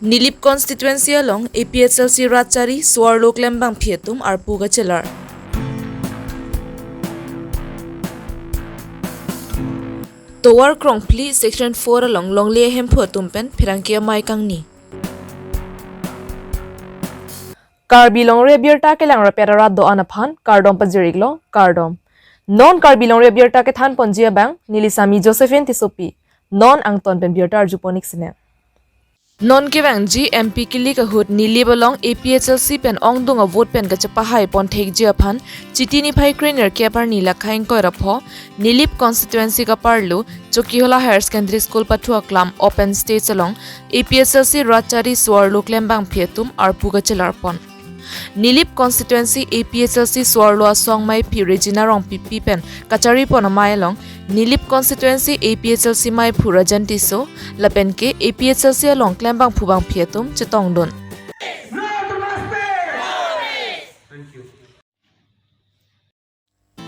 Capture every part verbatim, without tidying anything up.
Nilip constituency along A P H L C rat chari so-arlo klembangpi atum arpu kachelar. Tovar Krongphli section four along longle ahemphu atum pen pherangke amei kangni. Karbi longri abirta kelang rapet arat do-an aphan kardom pajir-iklo, kardom. Non Karbi longri abirta kethan ponji abang neli Sami Josephine Tissopi. Non angton pen birta arju pon-ik sine. Non kevangji M P kilik ahut Nilip along A P H L C pen ongdung avote pen kachepahai pon thekji aphan Chiti niphai kre-nerkep arni lakha ingkoi ra pho Nilip constituency kaparlo Chokihola Higher Secondary School pathu aklam open stage along A P H L C rat chari so-arlo klembangpi atum arpu kachelar pon. Nilip constituency A P H L C so-arlo asong meiphi Regina Rongpipi pen kachari pon amei along Nilip constituency A P H L C meiphu Rajan Tisso lapen ke A P H L C along klembangphu bangpi atum chetongdun. Thank you.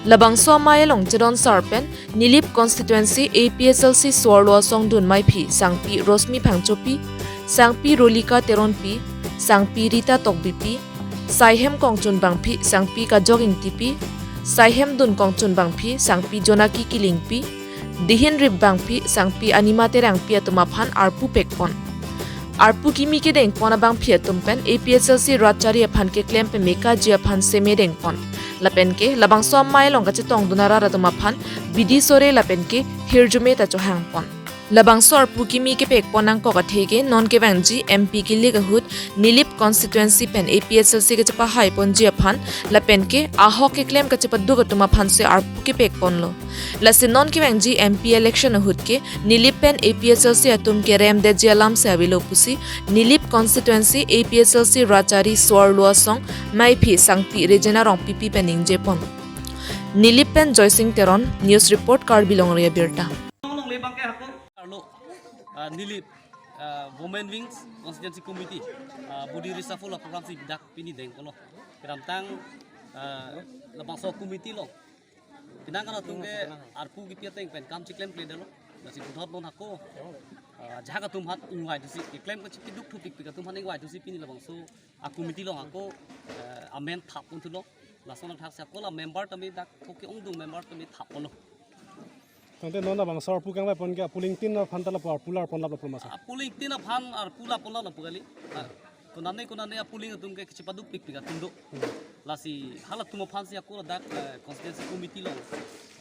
Labangso amei along chedon sar pen Nilip constituency A P H L C so-arlo asong dun meiphi Sangpi Rosmi Phangchopi, Sangpi Rolika Teronpi, Sangpi Rita Tokbipi, Saihem kongchun bangpi Sangpi Kajok Ingtipi, Saihem dun kongchun bangpi Sangpi Jonaki Killingpi, dihin rip bangpi Sangpi Anima Terangpi atum aphan arpu pekpon. Arpu kimi kedengpon abangpi atum pen A P H L C rat chari aphan keklem pemekaji aphan seme dengpon. Lapen ke labangso amei along kachetongdun arat atum aphan bidi sore lapen ke hirjume ta chohangpon. Labangso arpu kimi kepekpon nangkok athe ke non kevangji M P kilik ahut Nilip constituency pen A P H L C kachepahai ponji aphan lapen ke ahok keklem kachepaduk atum aphan si arpu kepekponlo. Lasi non kevangji M P election ahut ke Nilip pen A P H L C atum kerem detji alam si avelo pusi Nilip constituency A P H L C rat chari so-arlo asong meiphi Sangpi Regina Rongpipi pen ningjepon. Nilip pen Joysing Teron, news report Karbi Longri Abirta. Along lebang ke hako arlo, ah, Nilip, ah, Women Wings Constituency Committee, ah, body reshuffle program si dak pini dengponlo. Kedamtang, ah, labangso committee along pinang kan atum ke arpu kipi ateng pen kam chiklemkledetlo. Lasi puthot non hako, ah, ajahak atum aphan ingvai thusi keklem kachipiduk thupikpik atum aphan ingvai thusi pini labangso a committee along hako, eh, amen thap pon thulo. Lason athak si hako la member tame dak koke ongdung member tame thap ponlo. Tangte non labangso arpu kangvai pon ke a polling tin aphan ta lapu arpu lar ponlap lapu masa. A polling tin aphan arpu lar ponlap lapu kali. Ah, konane konane a polling atum ke kachipadukpikpik atum do. Lasi halatum aphan si hako ladak, eh, constituency committee along,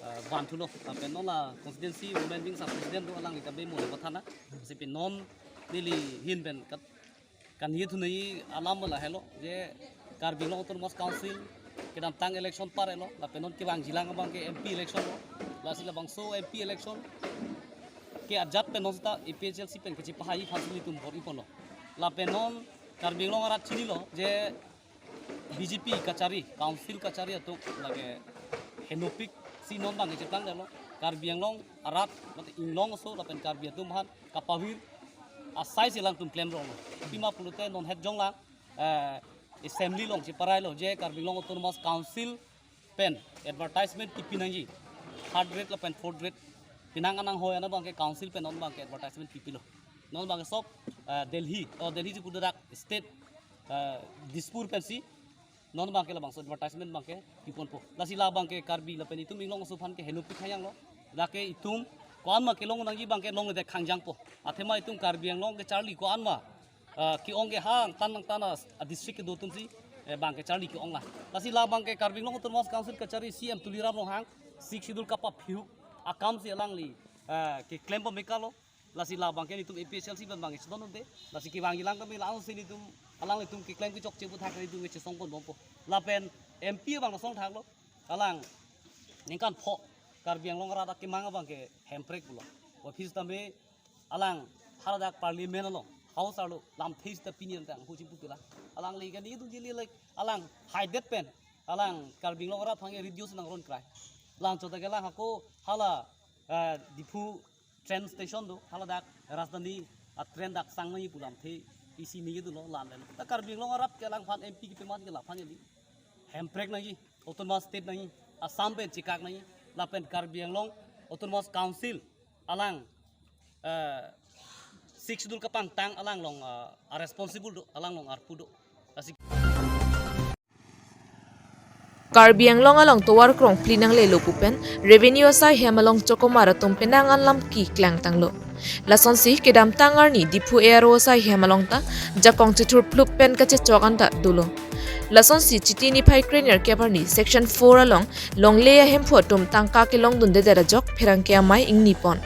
eh, van thulo. Lapen non la constituency women wings a president do alangli ta be mo le pathana. Si pen non neli ahin pen kat kaningje thunoi alam lahelo je Karbi Anglong Autonomous Council kedamtang election par-etlo, lapen non kevangjilang abang ke M P election lo, lasi labangso M P election ke ajat pen non seta A P H L C pen kachepahai aphan si nelitum bor-iponlo. Lapen non Karbi Anglong arat chinilo je B J P kachari, council kachari atum lake henopik si non abang ke cheplangdetlo. Karbi Anglong arat, mate inglong aso lapen Karbi atum aphan kapavir asai si alangtum klemronglo. Pima pulote non het jonglang, eh, assembly along cheparailo je Karbi Anglong Autonomous Council pen advertisement kipi nangji. Third grade lapen fourth grade pinang anang hoi ana abang ke council pen non abang ke advertisement kipilo. Non abang ke sob, eh, Delhi, oh, Delhi si pududak state, eh, Dispur pensi non abang ke labangso advertisement abang ke kiponpo. Lasi labang ke Karbi lapen itum inglong aso aphan ke henopik hayanglo. Lake itum ko-an ma kelong nangji abang ke longledet khangjangpo. Athema itum Karbi Anglong kacharli ko-an ma, ah, ke-ong ke hangtan hangtan a, a district kedo atum si, eh, abang ke charli ke-ong la. Lasi labang ke Karbi Anglong Autonomous Council kachari C M Tuliram Ronghang Sixth Schedule kapaphiu akam si alangli, eh, keklem pamekalo. Lasi labang ke nelitum A P H L C pen abang ke chedondunde. Lasi kevangjilang kami langsung si nelitum, alanglitum keklem kechokche aputhak nelitum kechesong ponbompo. Lapen M P abang song thaklo. Alang ningkan pho Karbi Anglong arat akemang abang ke Hemprek pulo. Office tame alang haladak parliament along, house arlo lamthe sita pini anta huchim putila. Alangli kaningje thunji le like alang haidet pen alang Karbi Anglong arat aphan ke reduce nang ron krai. Lang chota ke lang hako hala, eh, Diphu train station do, haladak Rajdhani a train dak sang nangji pu lamthe isi ningje thulo, lamle. Ta Karbi Anglong arat ke alangphan M P kipemat ke laphan eli. Hemprek nangji, Autonomous State nangji, Assam pen chikak nangji, lapen Karbi Anglong Autonomous Council alang, eh, Sixth Schedule kapangtang alang along, ah, a responsible do, alang along arpu do. Lasi Karbi Anglong along tovar krongphli nanglelo pu pen revenue asai hem along chokomar atum penang an lam keklangtanglo. Lasonsi kedamtang arni Diphu A R O asai hem along ta jakong chethur phlup pen kachechok an ta dolo. Lasonsi Chiti niphai krenerkep arni Section four along longle ahemphu atum tangka kelongdundedet ajok pherangke amei ingnipon.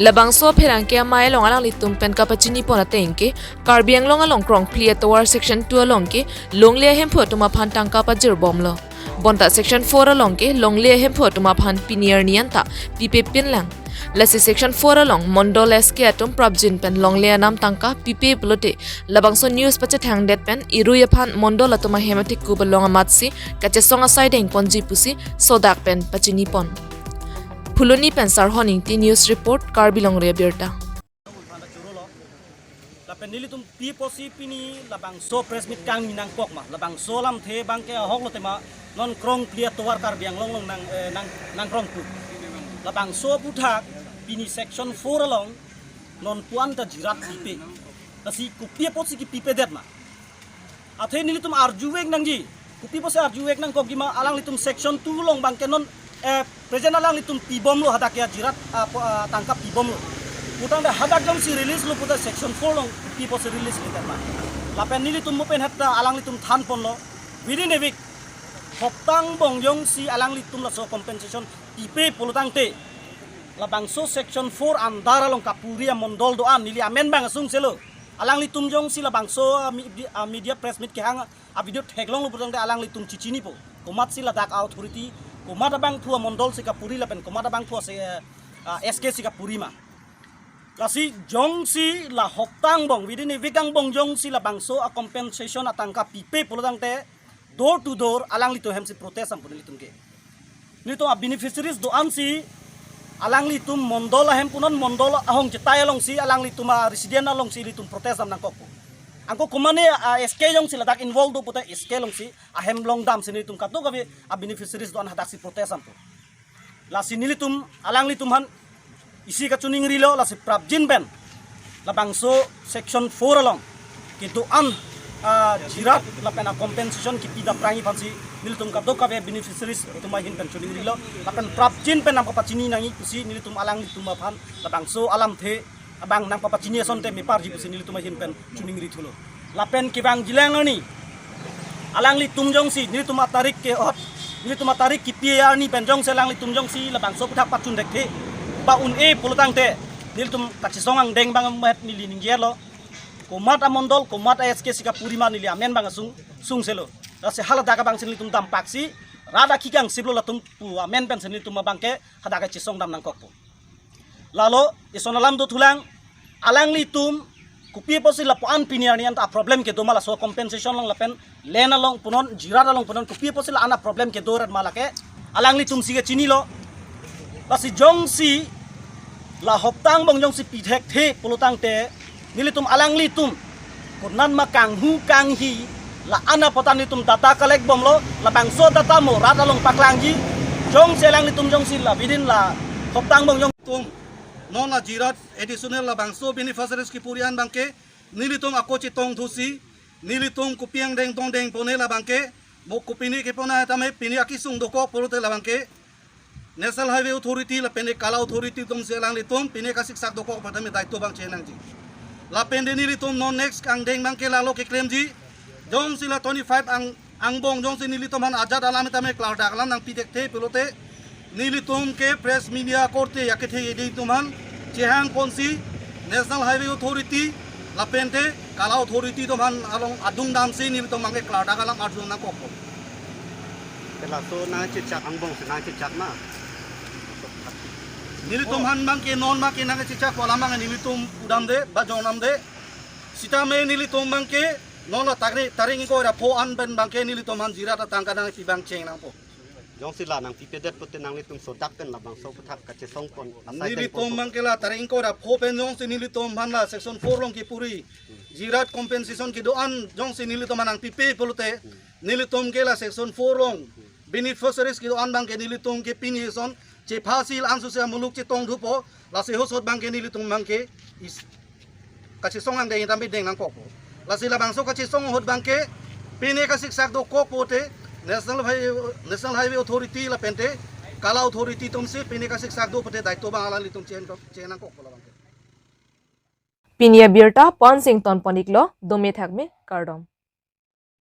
Labangso pherangke amei along alanglitum pen kapachinipon ateng ke Karbi Anglong along krongphli atovar Section two along ke longle ahemphu atum aphan tangka pajirbomlo. Bonta Section four along ke longle ahemphu atum aphan pini arni anta pipepinlang. Lasi Section four along Mondol S K atum prapjin pen longle anam tangka pipe pulote labangso news pachethangdet pen irui aphan Mondol atum ahem athekup along amatsi kachesong asai dengponji pusi sodak pen pachinipon. Phuloni pen Sarhon Ingti, News Report, Karbi Longri Abirta. Lapen nelitum pi apotsi pini labangso press meet kangni nangkok ma, labangso alamthe abangke ahok lo tema non krongphli atovar Karbi Anglong along nang, eh, nang, nangkrong tu. Labangso aputhak pini Section four along non puan ta jirat pipe. Lasi kopi apotsi kepipedet ma. Athe nelitum arjuvek nangji. Kopi apotsi arjuvek nangkokji ma, alanglitum Section two along abangke non, eh, present alanglitum pibomlo hadak ya jirat, ah, po-, ah, tangka pibomlo. Pulotangte hadak jongsi release lo puta Section four along kopi apotsi release le kan ma. Lapen nelitum mo pen hatta alanglitum thanponlo. Within a week, hopta angbong jongsi alanglitum laso compensation pipe pulotangte labangso Section four under along kapuri amondol do-an neli amen abang asungselo. Alanglitum jongsi labangso, ah, medi-, ah, media press meet kehang avideo theklonglo pulotangte alanglitum chichinipo. Komatsi ladak authority, komat abangphu amondol si kapuri lapen komat abangphu ase, eh, ah, S K si kapuri ma. Lasi jongsi la hopta angbong, within a week angbong jongsi labangso acompensation atangka pipe pulotangte door to door alanglitum ahemsi protest dampo nelitum ke. Nelitum abeneficiaries do-ansi alanglitum mondol ahem punon mondol ahong chetai alongsi alanglitum aresident alongsi nelitum protest dam nangkokpo. Anke komatne, ah, S K jongsi ladak involve do puta S K alongsi ahem longdamsi nelitum kadokave abeneficiaries do-an hadaksi protest dampo. Lasi nelitum alanglitum aphan isi kachiningrilo, lasi prapjin pen labangso Section four along kedo-an, ah, jirat lapen acompensation kepi daprangji aphansi nelitum kadokave beneficiaries atum ahin pen chiningrilo lapen prapjin pen nangpapachini nangji pusi nelitum alanglitum aphan labangso alamthe abang nangpapachini asonte meparji pusi nelitum ahin pen chiningri thulo. Lapen kevangjilang arni alanglitum jongsi nelitum atarik ke-ot, nelitum atarik kepi arni pen jongsi alanglitum jongsi labangso aputhak pachun thekthe ba un-e pulotangte nelitum kachesong angdeng abang amat neli ningjelo. Komat amondol, komat a-S K si kapuri ma neli amen abang asung, sungselo. Lasi haladak abangsi nelitum dampaksi rat akhi kangsiplo latum pu amen pensi nelitum abangke hadak kachesong dam nangkokpo. Lalo ison alam dothulang, alanglitum kopi apotsi lapu-an pini arni anta problem kedo ma laso compensation along lapen land along punon jirat along punon kopi apotsi la-an aproblem kedo rat ma lake alanglitumsi kachinilo. Lasi jongsi la hopta angbong jongsi pithekthe pulotangte nelitum alanglitum konat ma kanghu kanghi la-an apot ta nelitum data collect bomlo, labangso data mo rat along paklangji. Jongsi alanglitum jongsi la within la hopta angbong jong tum non la jirat additional labangso beneficiaries kepuri an abangke nelitum ako chetong thusi nelitum kopi angdeng tongdeng pone labangke mo kopine kepona tame pine akesung dokok pulote labangke National Highway Authority lapen Kala Authority atumsi alanglitum pine kasiksak dokok pu tame daito abang chenangji. Lapen de nelitum non next angdeng abangke lalo keklemji. Jongsi la twenty-five ang, angbong jongsi nelitum aphan ajat alam tame klardak alam nangpithekthe pulote nelitum ke press media korte akethe edi atum aphan chehangponsi National Highway Authority lapente Kala Authority atum aphan along adung damsi nelitum abangke klardak alam arjun nangkokpo. Te laso nangchechak angbongsi nangchechak ma? Nelitum aphan abangke non abangke nangchechak alam abang nelitum pudamde ba jongdamde. Sitame nelitum abangke non la tarik, tarik ingkoi ra pho an pen abangke nelitum aphan jirat atangka nangpi abang cheng nangpo. Jongsi la nangpipedet pute nanglitum sodak pen labangso aputhak kachesongpon asai nelitum dengpon abangke la tarik ingkoi ra pho pen jongsi nelitum aphan la Section four along kepuri jirat compensation kedo-an jongsi nelitum aphan nangpipe pulote nelitum ke la Section four along beneficiaries kedo-an abangke nelitum ke pini ison chephasi la-an susia muluk chetong thupo. Lasi ahut ahut abangke nelitum abangke is kachesong angdeng itam bideng nangkokpo. Lasi labangso kachesong ahut abangke pine kasiksak dokok pote National Highway, National Highway Authority lapente KALA Authority atumsi pine kasiksak do pote daito abang alanglitum chien kok chien nangkokpo labangke. Pini abirta pon sington pon iklo, dome thakme, kardom.